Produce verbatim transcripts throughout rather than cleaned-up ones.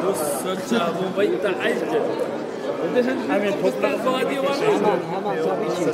Dost, sen çabuk, vay, da ayıptır. Hemen toprak. Hemen, hemen, tabii ki.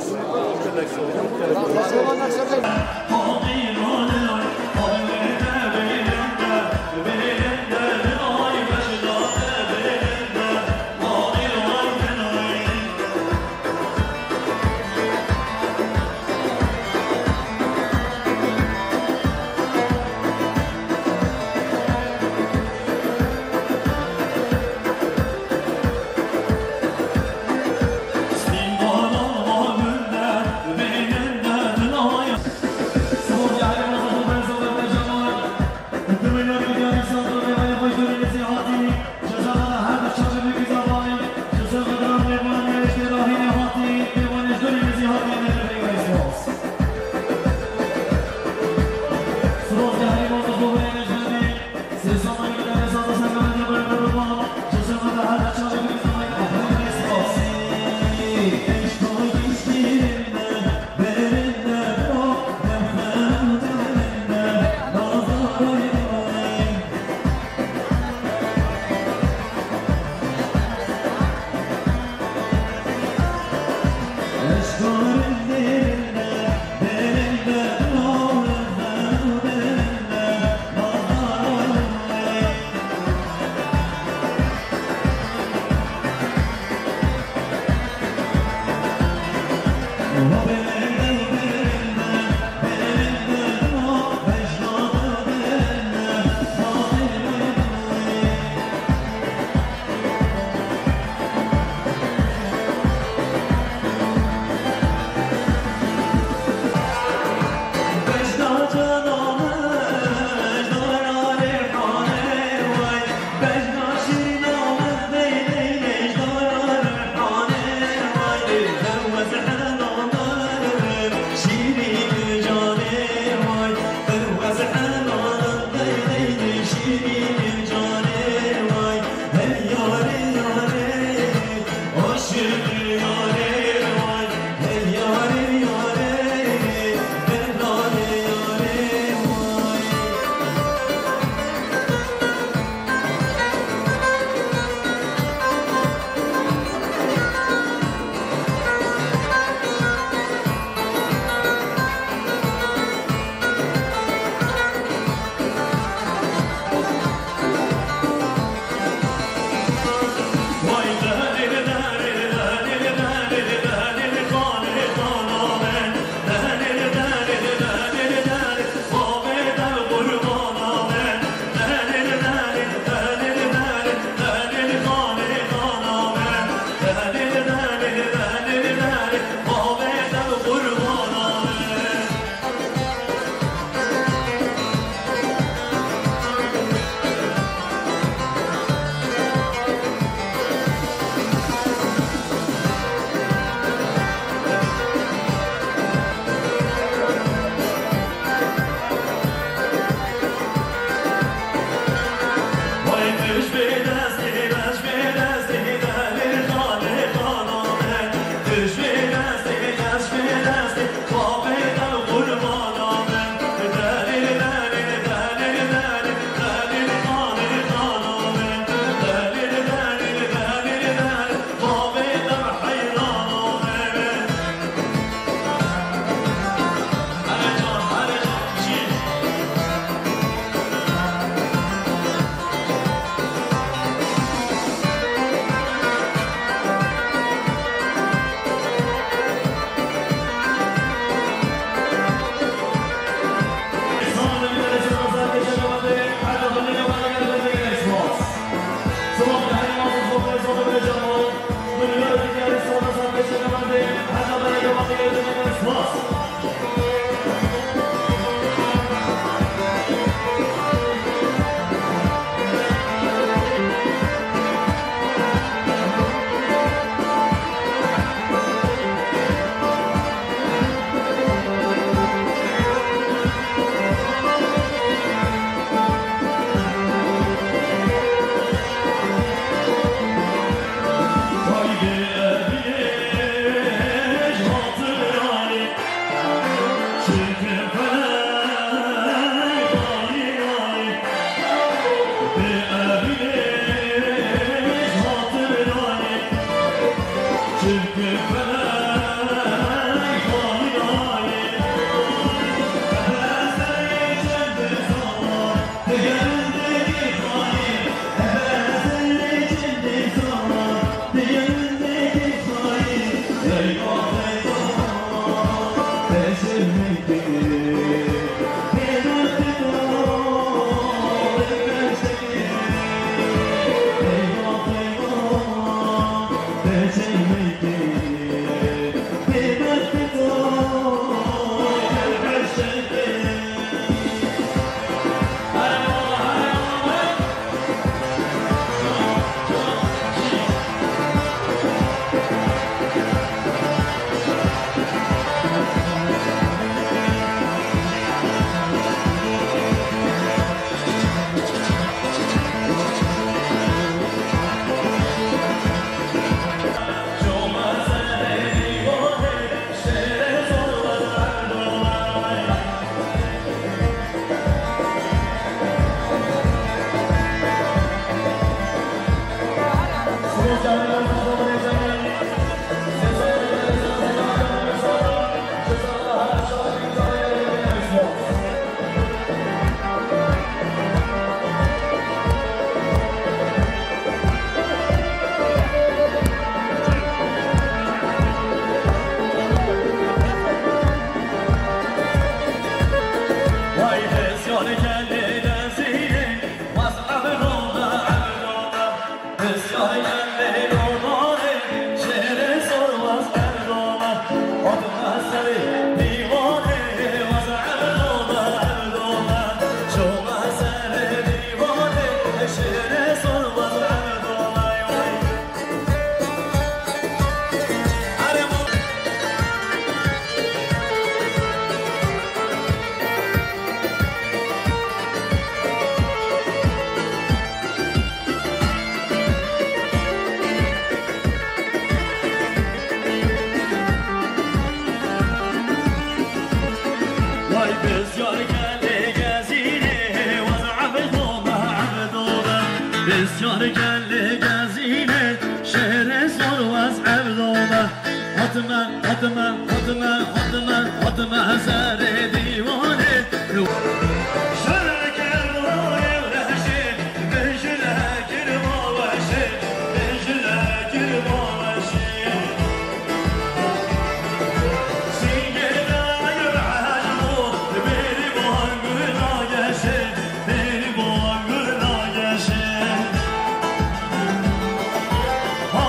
Gelê Gezînê şêrê Sorwez Evdolê. Hatime, hatime, hatime, hatime, hatime serê dîwanê. Şereke royê reşê, bejile girma weşê, bejile girma weşê. Singê dayê hecmo, bêrîvan guna geşê. Bêrîvan guna geşê. Hay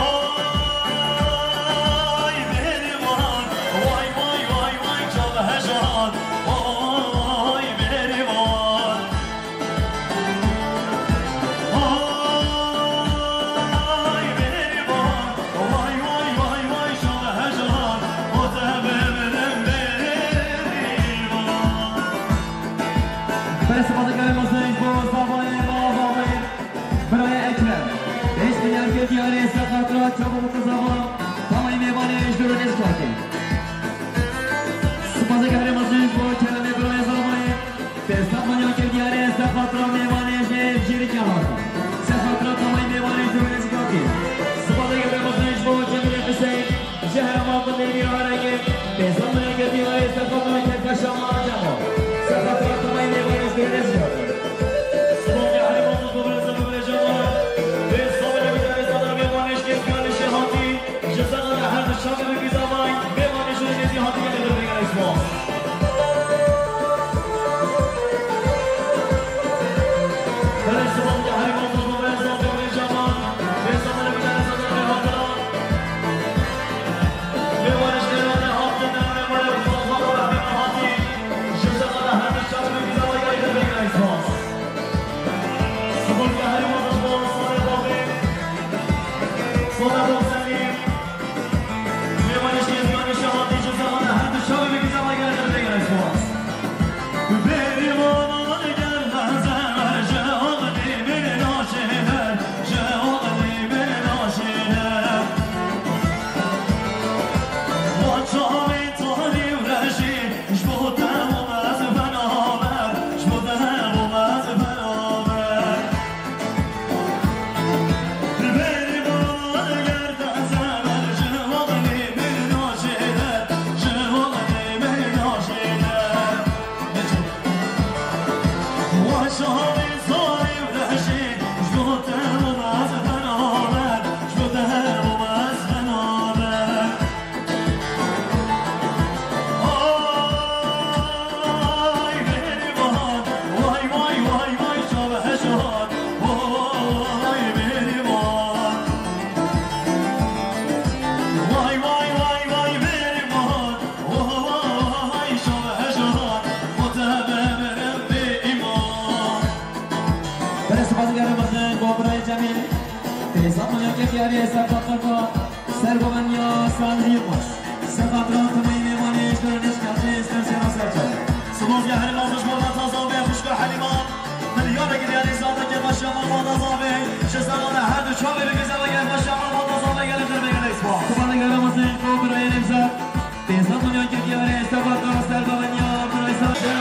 bêrîvan, vay, vay, vay, vay, çav hejan. Hay bêrîvan. Hay bêrîvan, vay, vay, vay, vay, çav hejan. O te bêrîvan. Belê spas dikim mezin ji bo zavayê, bavayê, birayê Ekrem. Beş milyar kê diyarê ser xatira çava û qizava. Tamay mêvanê ji dûr û nêzîkatê. Spas dikim herê mezin ji bo keremê birayê zavayê. Pênc sed milyar kê diyarê ser xatira mêvanê ji Cêrîkê hate. Ser xatira tamay mêvanê ji dûr û nêzîkatê. Spas dikim herê mezin ji bo Cemîlê Hiseyn. Ji herêma Binêrî Arengê, pênc sed milyar kê diyarê ser xatira kêfxweşa me Cemo. Ser xatira tamay mêvanê ji dûr û nêzîkatê. Spas dikim herê mezin ji bo birêza me, birêza me. Pênc sed milyar kê diyarê ser xatira mêvanê ji kêfxweşa hatî. Ji ser xatira her du çavê bi vîza vay, mêvanê ji dûr û nêzîkatê gelek gelek spas. Belê spas dikim herê mezin ji bo birêza me, birêza me. Pênc sed milyar kê diyarê ser xatira Belê spas dikim herê mezin bo birayê Cemîl. Pênc sed milyar kê diyarê ser xatira Sergovenya Sadri Yılmaz. Ser xatira tamay mêvanê ji dûr û nêzîkatê ser sêra ser çav. Spas dikim herê mezin ji bo Malbata Zavê, xwişka Helîma. Milyarek diyarê ser xatira kêfxweşa Malbata Zavê. Ji ser xatira her du çavê bi vîza ve kêfxweşa Malbata Zavê gelek gelek spas. Spas dikim herê mezin ji bo birayê Nevzat. Pênc sed milyar kê diyarê ser xatira Sergovenya birayê Sadri.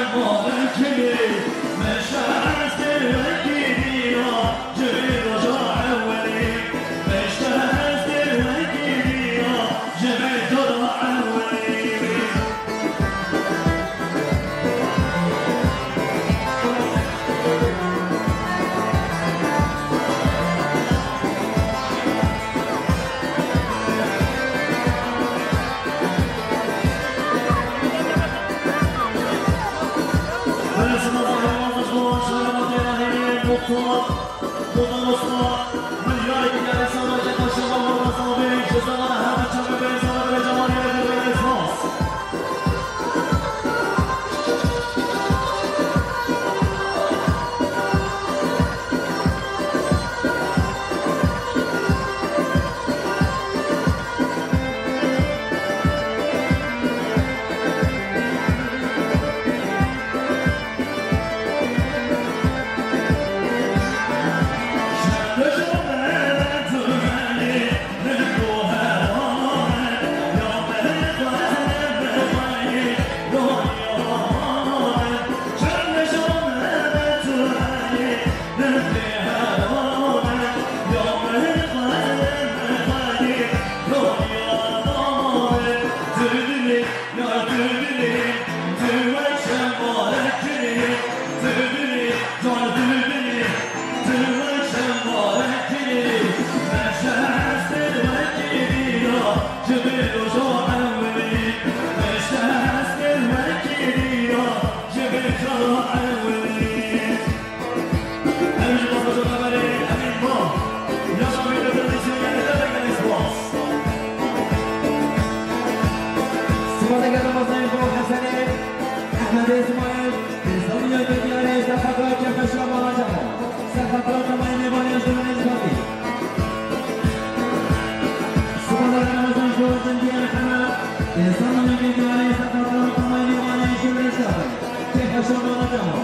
Şaban Ademo.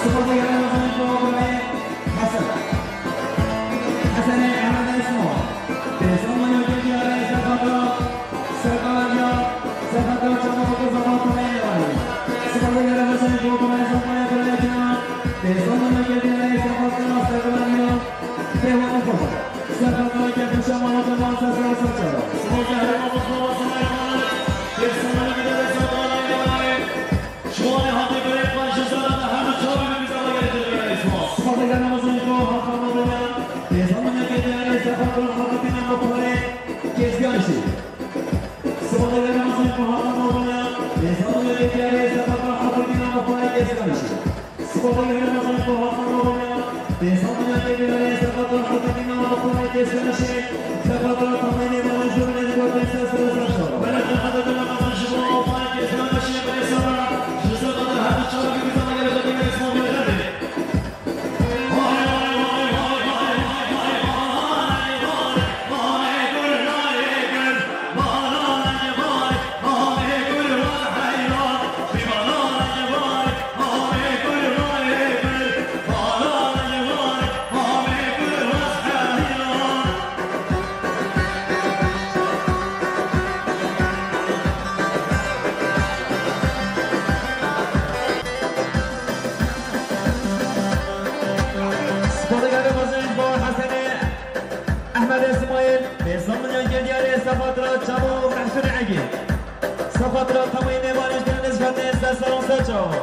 Sipasê gelek mezin ji bo birayê Hesen. Hesenê Ehmed Esma. Pênc sed milyon Tirkî arê Serfata. Serfata, Serfata çawa ku zava parayê ne var. Sipasê gelek mezin ji bo birayê Serfata, birayê Kenan. Pênc sed milyon Tirkî arê Serfata, Serfata. Pêwanê xweş. Serfata, Serfata, Serfata. Şiwanê hatê berê xwe ji zara de her du çavê min bi zava gelê Tirkiyeyê spas. Sipasê gelek mezin ji bo Hakan Babayan, pênc sed milyon Tirkiyeyê spas, Hakan Babayan, Hakan Babayan, Kesganişi. Sipasê gelek mezin ji bo Hakan Babayan, pênc sed milyon Tirkiyeyê spas, Hakan Babayan, Kesganişi. Sipasê gelek mezin ji bo Hakan Babayan, pênc sed milyon Tirkiyeyê spas, Hakan Babayan, Kesganişi. Sipasê tamamê Mala Jûr, Necdet Bey, spas, spas, spas. Belê, sipasê gelek mezin ji bo Hakan Kesganişi, belê sara. Sipasê gelek mezin ji bo Hesenê Ehmed Îsmaîl, pênc sed milyon Tirkiyeyê spas, çawa Mehsûn Egî. Spas tamamê mêvanê ji Dêrnez Xatê, spas, spas, çawa.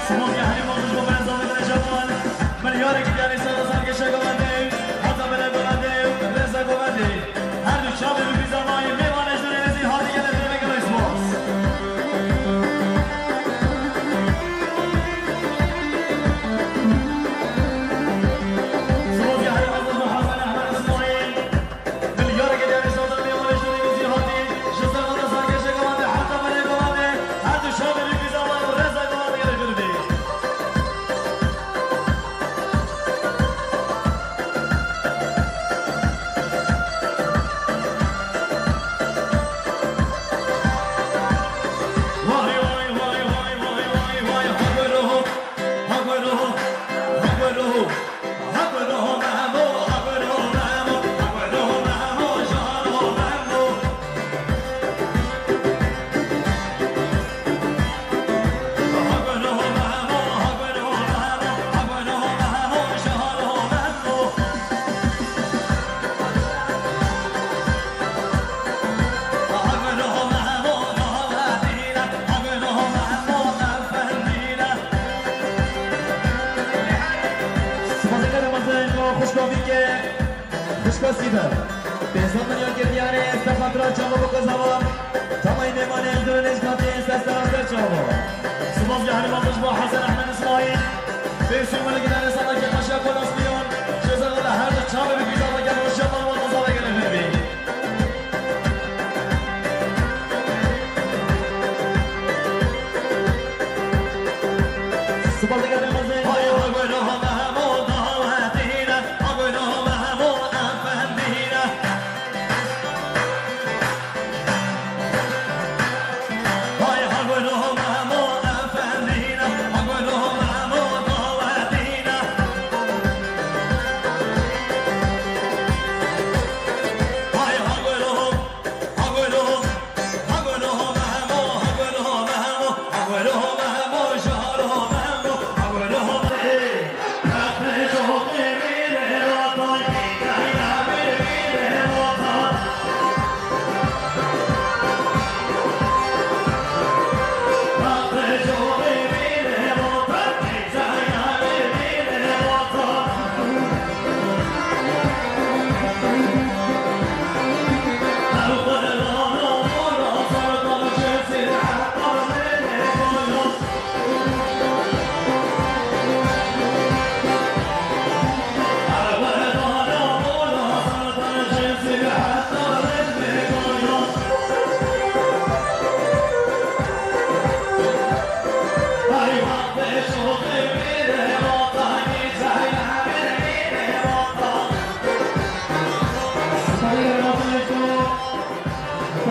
Sipasî herî mezin ji bo berêzan Recaban. Milyarek diyarê sera zarkêşa govendê, heta bere govendê, rêza govendê. Her du çavê bi pîza mayî mêvanê ji rêzî hatî gelek rêvek gelek spas. Sipasî herî mezin ji bo Hasan Ehmed Îsmaîl. Milyareke diyarê sera mêvanê ji rêzî hatî, ji ser vana zarkêşa govendê, heta bere govendê, her du çavê bi pîza mayî û rêza govendê gelek rêvek. Sipasê gelek mezin ji bo xwişka Bîke, xwişka Sîber. Pênc sed milyon Tirkiyeyê spas, çawa bo qezava. Tamamê mêvanê ji Dêrnez Xatê, spas, spas, çawa. Sipasî herî mezin ji bo Hesen Ehmed Îsmaîl. Pênc sed milyon Tirkiyeyê spas, Kemal Şakolas Leon. Ji ser vana her du çavê bi pîza mayî gelek spas, çawa bo qezava gelek rêvek. Sipasê gelek mezin.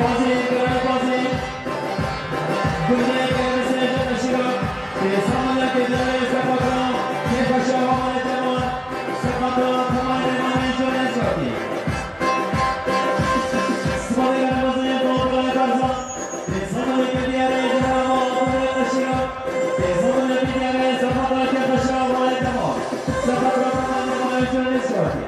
Bazî, Kara Bazî. Gundê Kara Mesajı Aşira. Pêsaniyeke diyarê Sefatra, Kêfeşa Hamanê Cemal. Sefatra Temayê Mêmanê Canê Şatî. Sibadê Kara Bazî, Doğru Kara Tarzan. Pêsaniyeke diyarê Zehra Mala Gundê Aşira. Pêsaniyeke diyarê Sefatra Kêfeşa Hamanê Cemal. Sefatra Temayê Mêmanê Canê Şatî.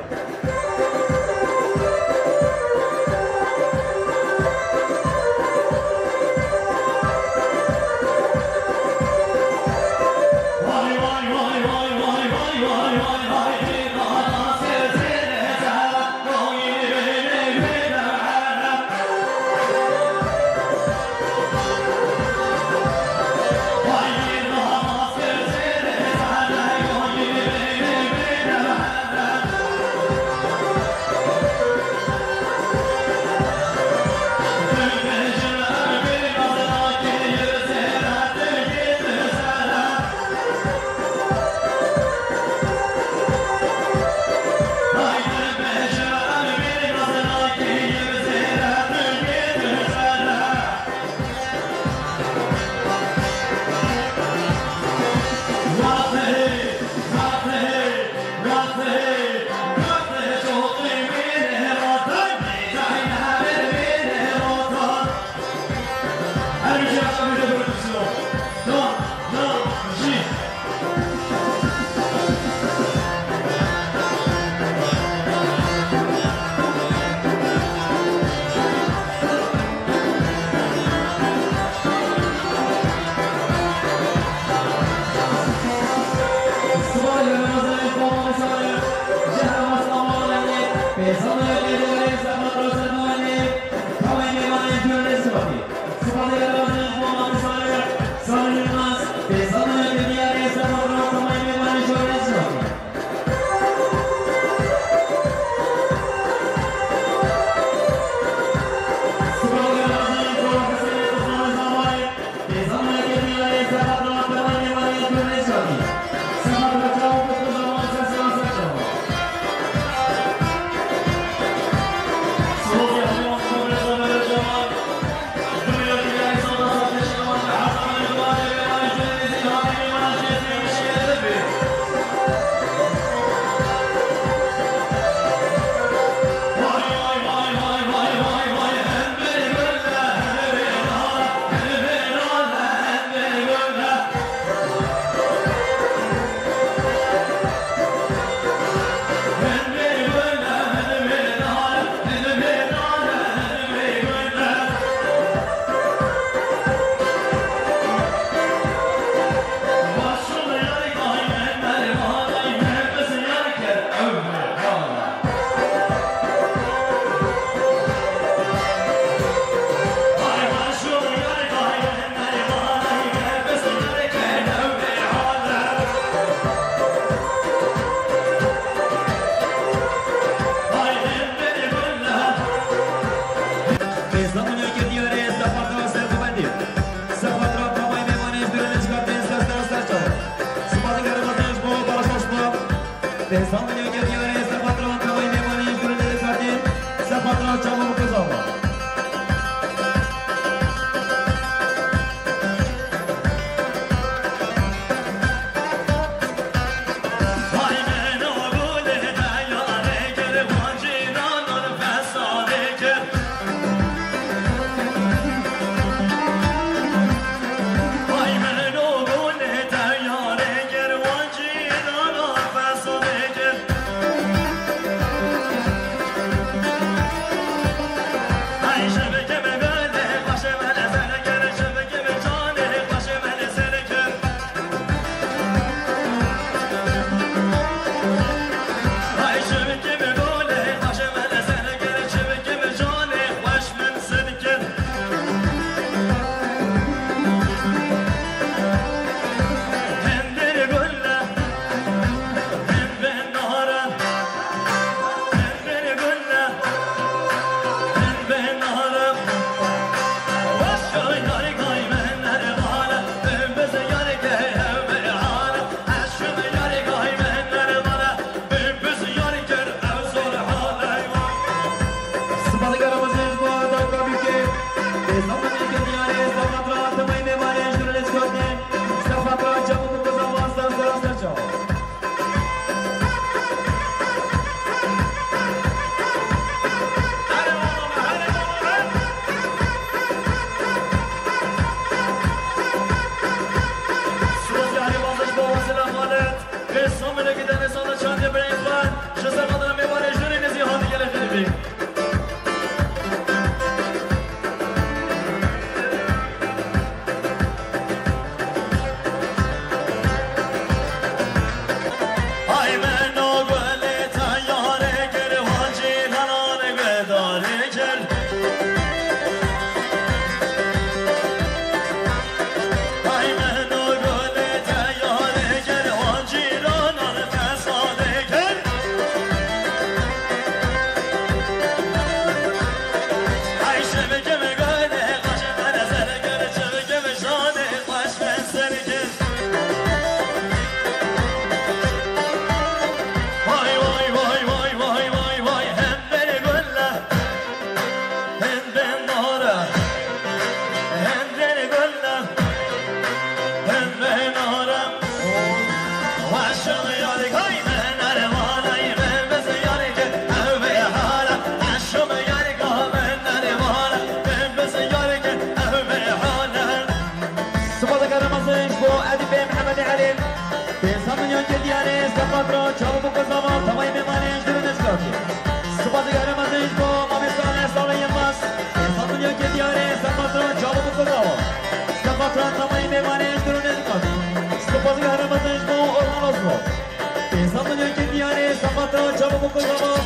Kocaman.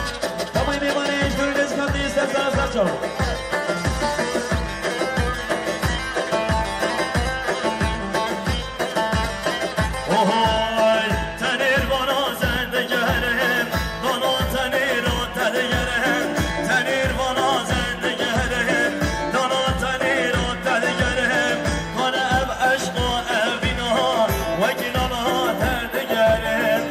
Tamam, mêvanê ji dûrê dest kandî, ser sar, ser çav. Ohay, tenêr vana zendigerim, dana tenêra tedigerim, tenêr vana zendigerim, dana tenêra tedigerim, hane ev eşqa evîna, wekî nana tedigerim.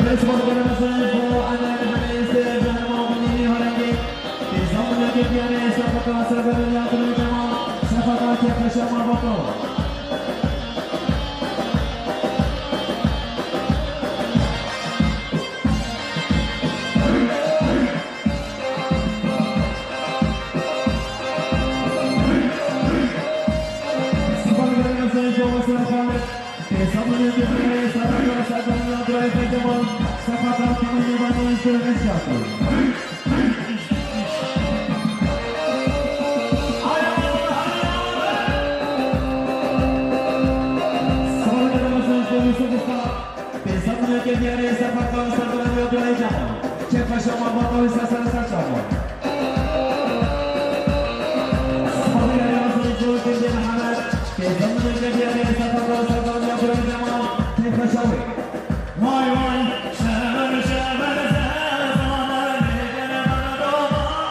Spas dikim, spas bo Ener Hemê Sêr, Cemal Bilî Harengî. Têza milletê diyarê Sefaka Server Yatırı Cemal, Sefaka Kefeşa Mabako. Pênc sed milyonkê diyarê Sefa Kağan Serdar Emre Abdurrahî Cemal. Çek paşa ma bata wî ser ser ser çava. Sabir Erdoğan Sayın Cumhurbaşkanı Mehmet. Pênc sed milyonkê diyarê Sefa Kağan Serdar Emre Abdurrahî Cemal. Çek paşa wî. Vay vay, şeber şeber zezane, gene bana domane.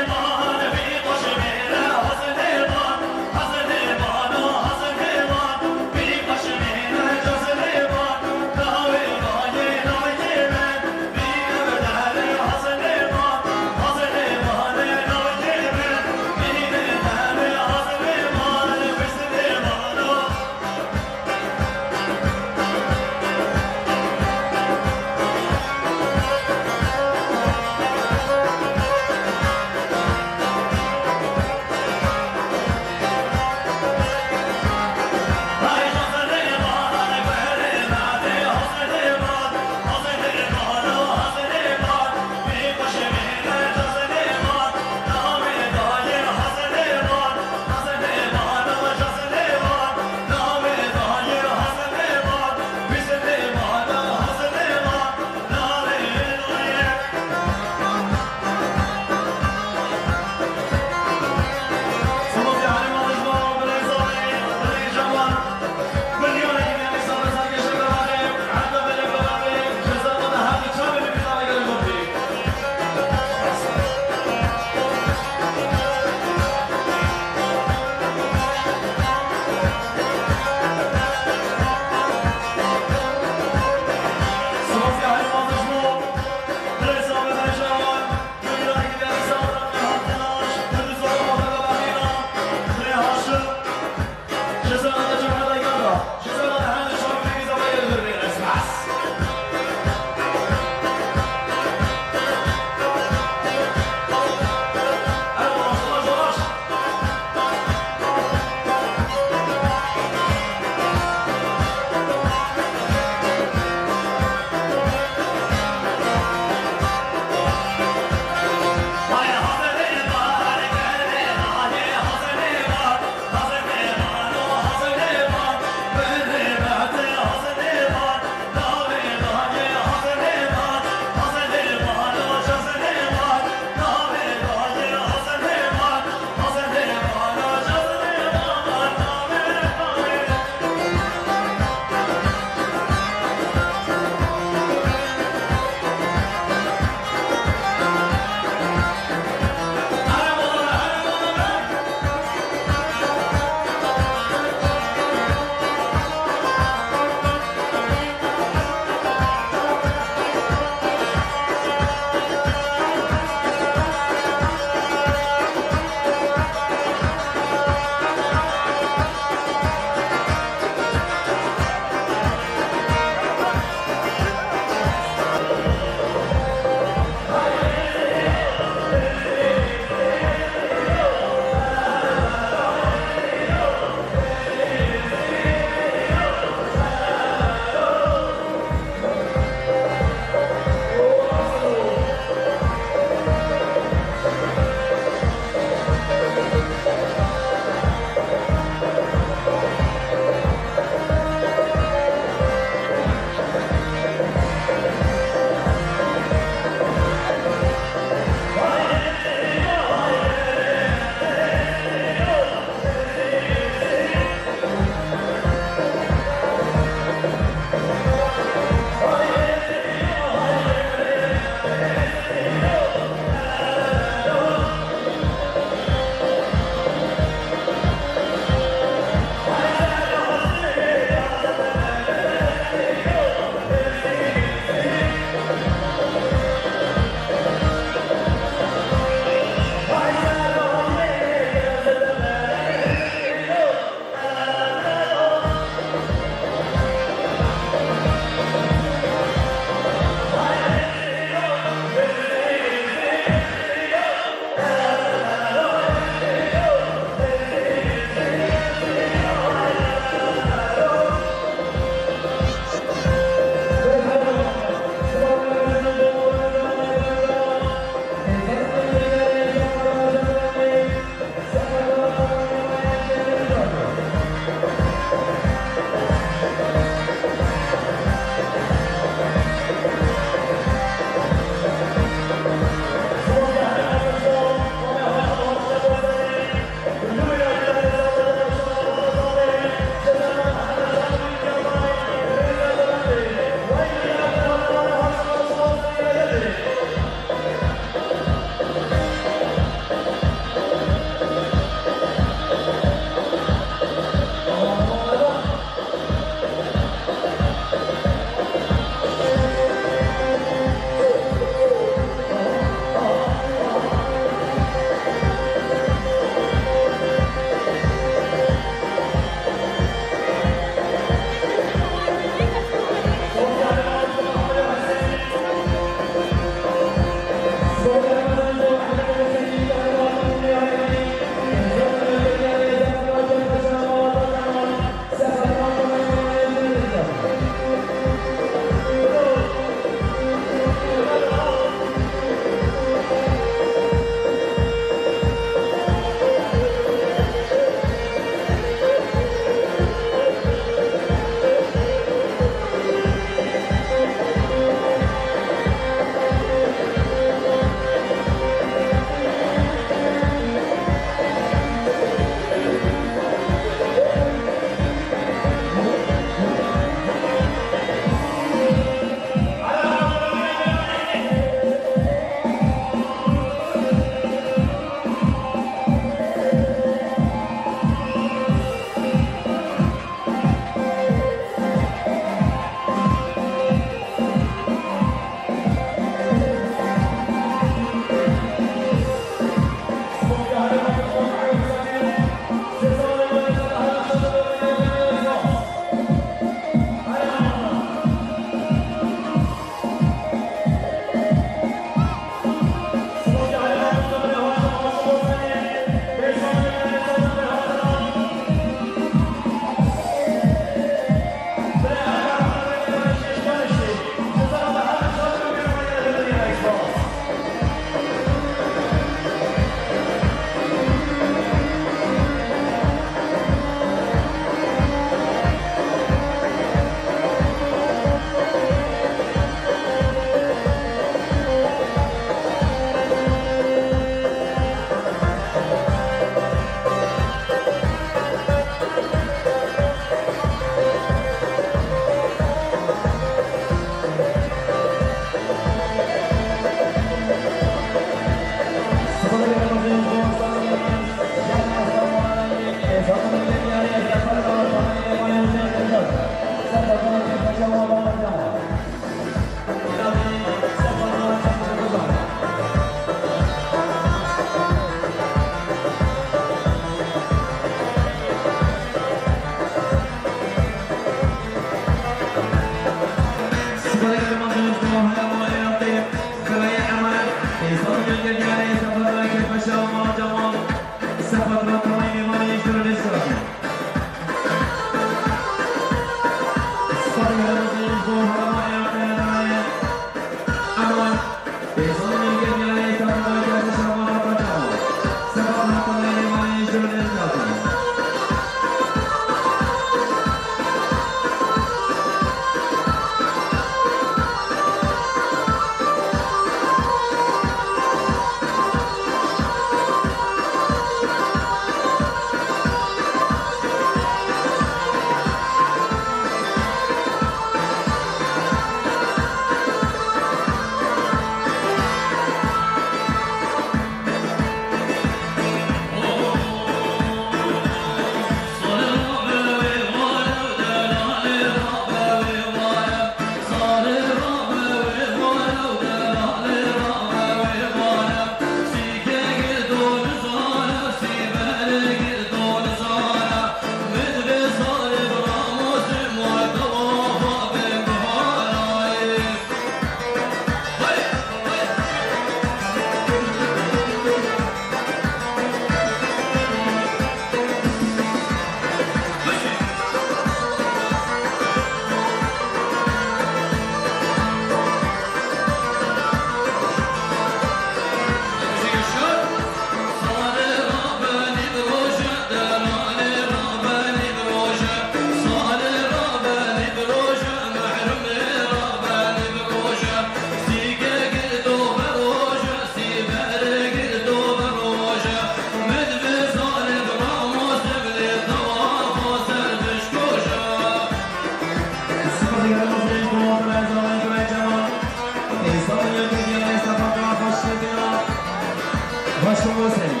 Şumo Selî.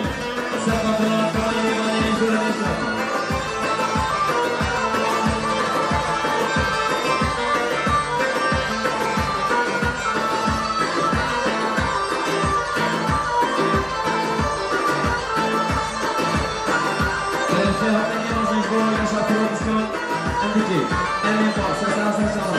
Ser patrona Kemalê Mêvanê ji dor nêşiyatin. Berevşê hatin yê mezin ji bo Yaşar Pîrozkişkan. Em dikê. Em ê xwe ser sera ser çavan.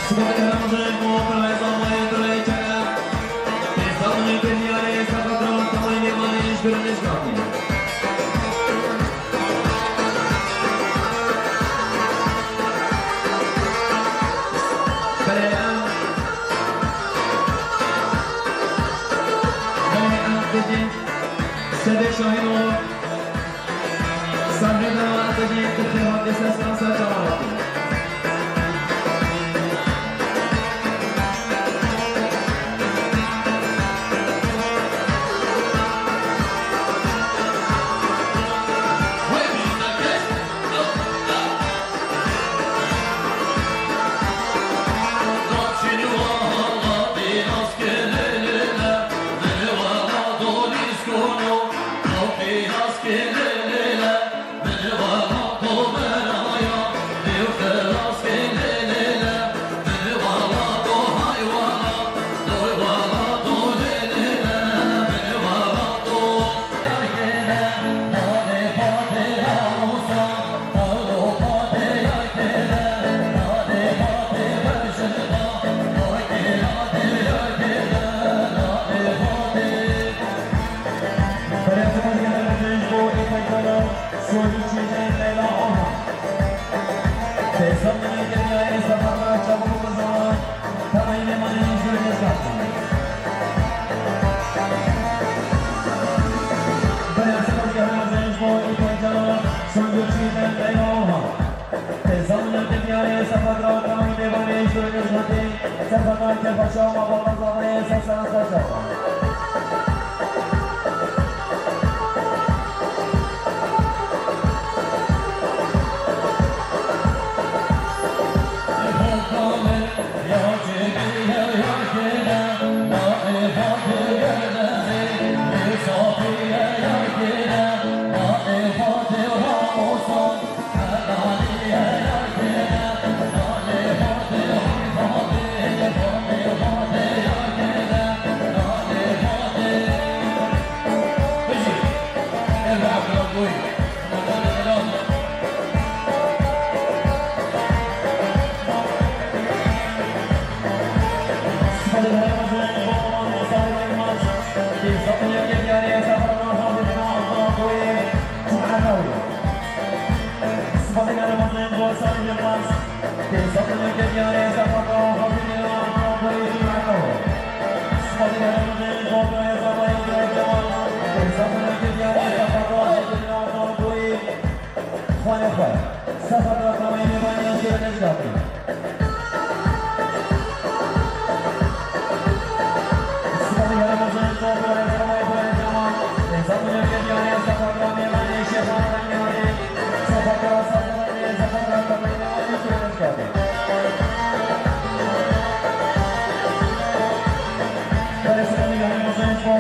Sibahê her rojê bo birayê Zamayê, birayê Kerem. Pêzanê Dinyayê, Sefedra, Temayê Mêvanê, ji Birinê ji Gatî. Belê em, belê em dibin Sedê Şahîn û Sahnede Ateşê Tirkê hatî sestan ser çavan hatî. Berê sipasî gelek mezin ji bo Îpek Calo, Soylu Çîdem, Leyla Orhan. Pêzanê Dinyayê, Sefedra, çavan û bizan, Temayê Mêvanê, ji Birinê ji Gatî. Berê sipasî gelek mezin ji bo Îpek Calo, Soylu Çîdem, Leyla Orhan. Pêzanê Dinyayê, Sefedra, Temayê Mêvanê, ji Birinê ji Gatî. Sefedra, Kefaşa, Mabata Zavayê, Sefedra, Sefedra. Xwedê xwe. Sefedra, Temayê Mêvanê, ji Birinê ji Gatî. Sifadê gelek mezin ji bo birayê Zemayê, birayê Cemal. Pênc sed milyon ketiyanê Sefedra Mêvanê, Şêxan Rengiyarê. Sefedra, Sefedra, Sefedra, Temayê Mêvanê, ji Birinê ji Gatî. Berê sifadê gelek mezin ji bo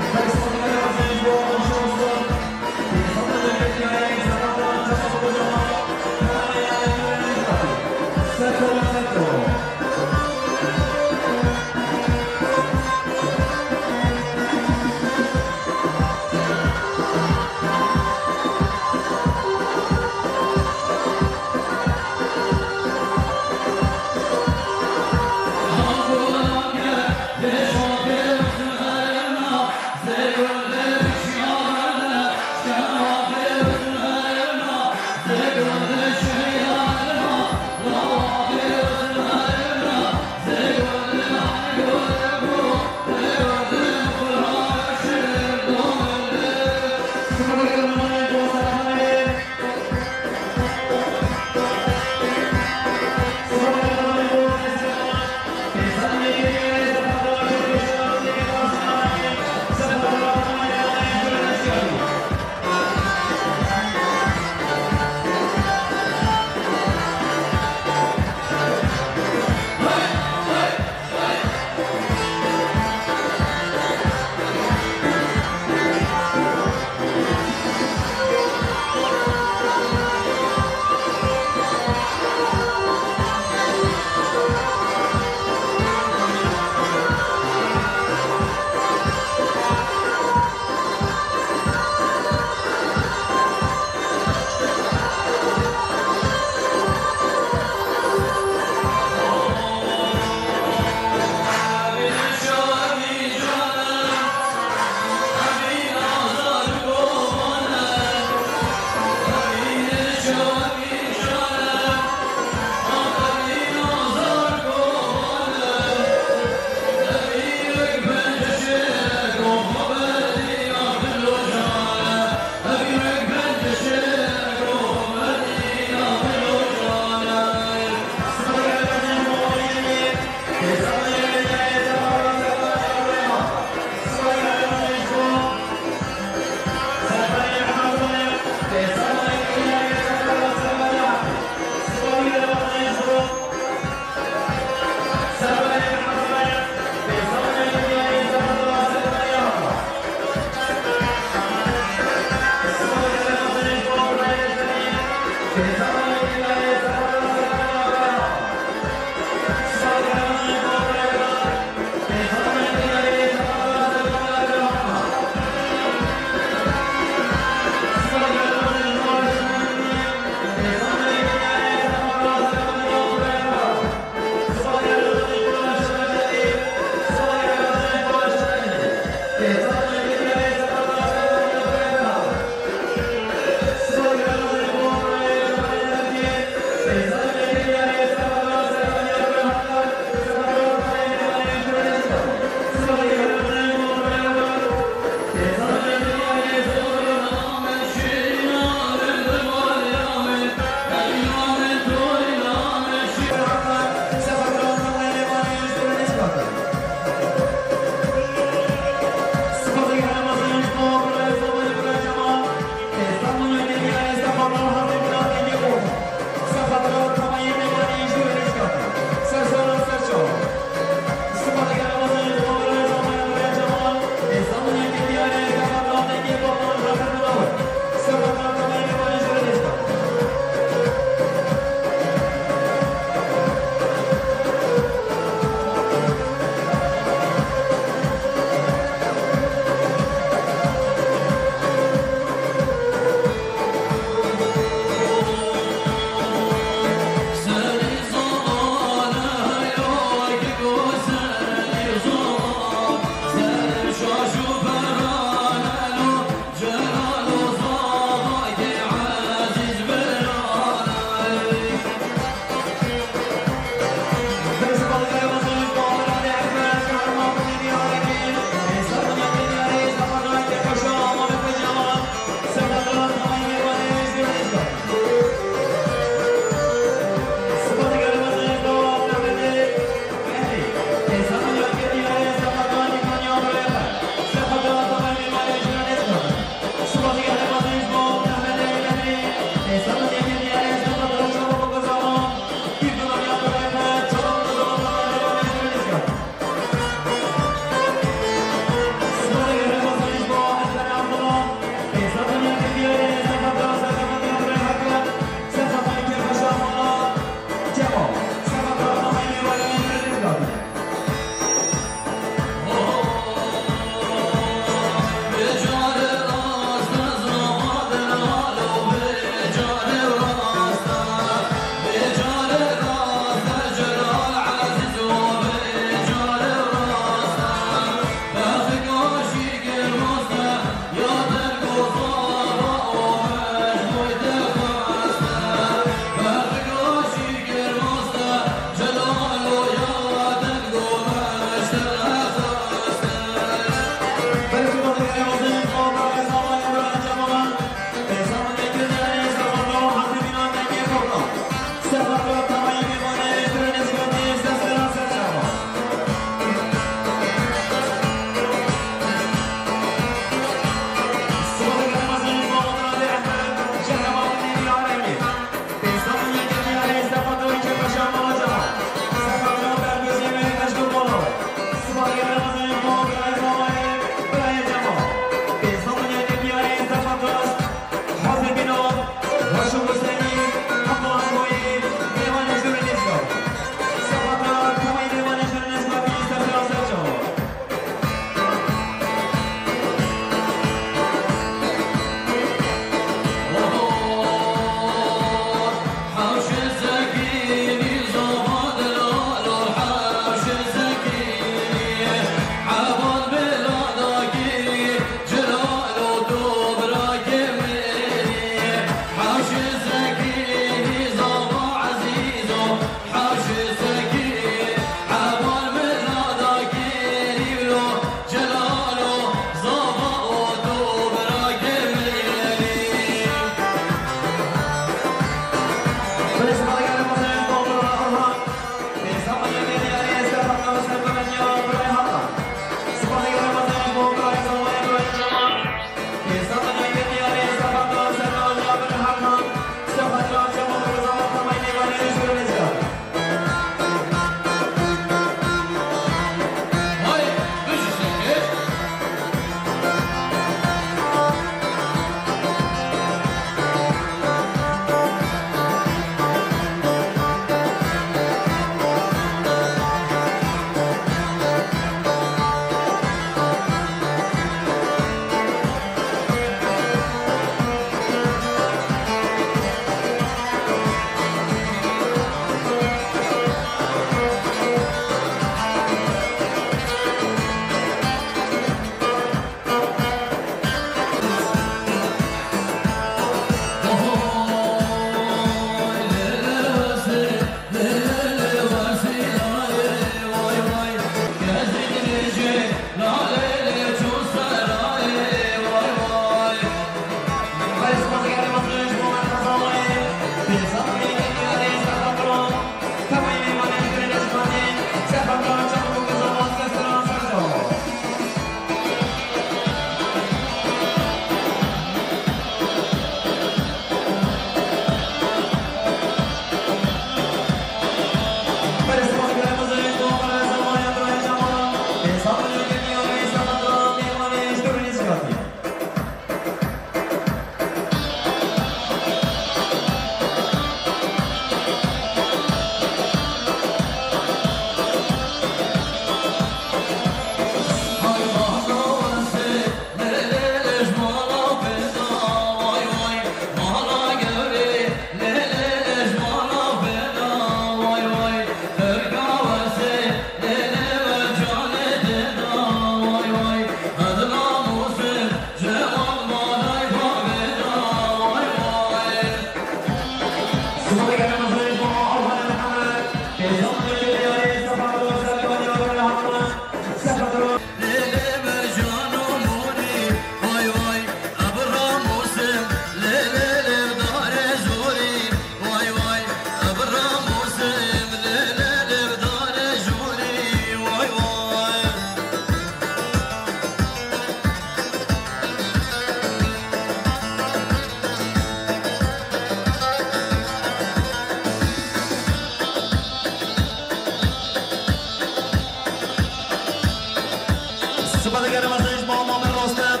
Spas dikim mezin ji bo Mamê Rostem.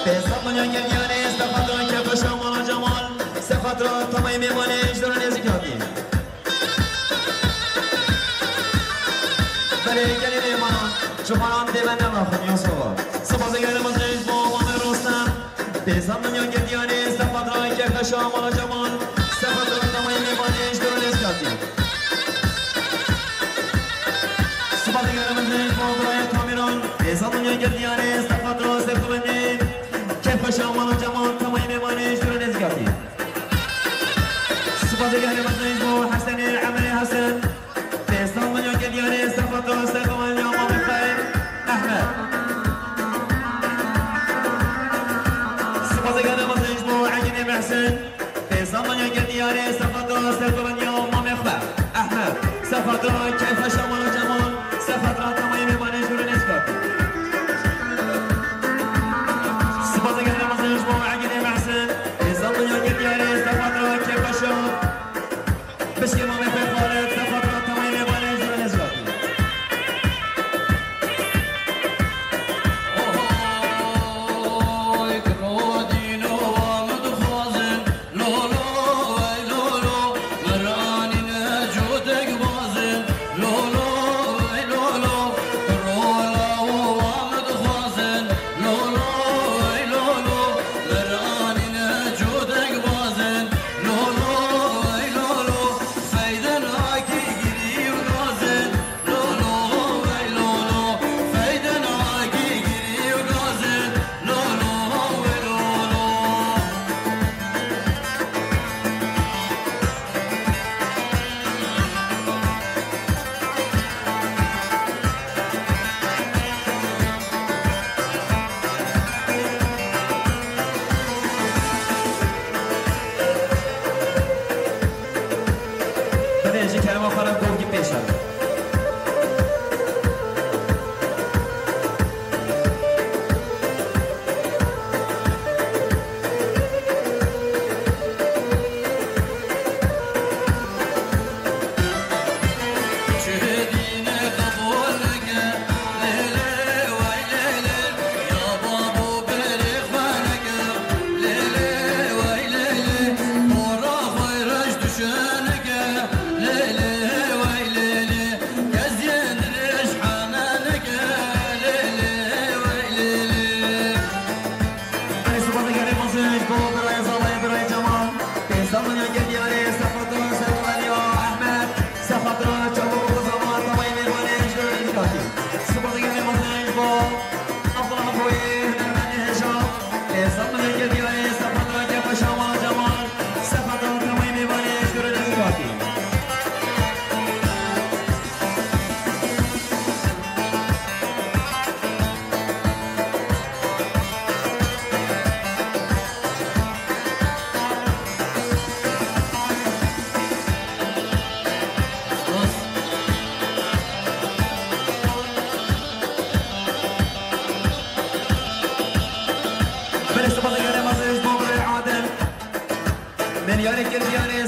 Pênc sed milyon girdiyanê, Sefatra Kefeşa Mala Cemal. Sefatra temayê mêvanê ji dora nêzîk hatî. Belê gelê mêvanan, ji xwe re dê me nenaxin, ya sava. Spas dikim mezin ji bo Mamê Rostem. Pênc sed milyon girdiyanê, Sefatra Kefeşa Mala Cemal. Sefatra temayê mêvanê ji dora nêzîk hatî. Spas dikim mezin ji bo birayê Kamîran. Pênc sed milyon girdiyanê, Sefatra Seyfulendîn. Kefeşa Mala Cemal, temayê mêvanê ji dora nêzîk hatî. Spas dikim mezin ji bo Hesenê Emerê Hesen. Pênc sed milyon girdiyanê, Sefatra Seyfulendîn ya Mamê Xeyr Ehmed. Spas dikim mezin ji bo Egînê Mehsen. Pênc sed milyon girdiyanê, Sefatra Seyfulendîn ya Mamê Xeyr Ehmed. Sefatra Kefeşa Mala Cemal. Sefatra temayê mêvanê ji dora nêzîk hatî. Spas dikim mezin ji bo Egînê Mehsen. Pênc sed milyon girdiyanê, Sefatra Kefeşa. Pişkê Mamê Xeyr Xalid, Sefatra temayê mêvanê ji dora nêzîk hatî. Belê ji kerema xwe re govgî pêşer. Belê, spas dikim mezin ji bo birayê Zalayê, birayê Cemal. Pênc sed milyon girdiyanê, Sefatra Seyfulendîn ya Ehmed. Sefatra çawa bo Zalayê, temayê mêvanê ji dora nêzîk hatî. Spas dikim mezin ji bo Abdullah Boyê, hunermendê hêja. Pênc sed milyon girdiyanê, Sefatra Kefeşa Mala Cemal. Sefatra temayê mêvanê ji dora nêzîk hatî. Belê, spas dikim mezin ji bo birayê Adil. Milyarê girdiyanê,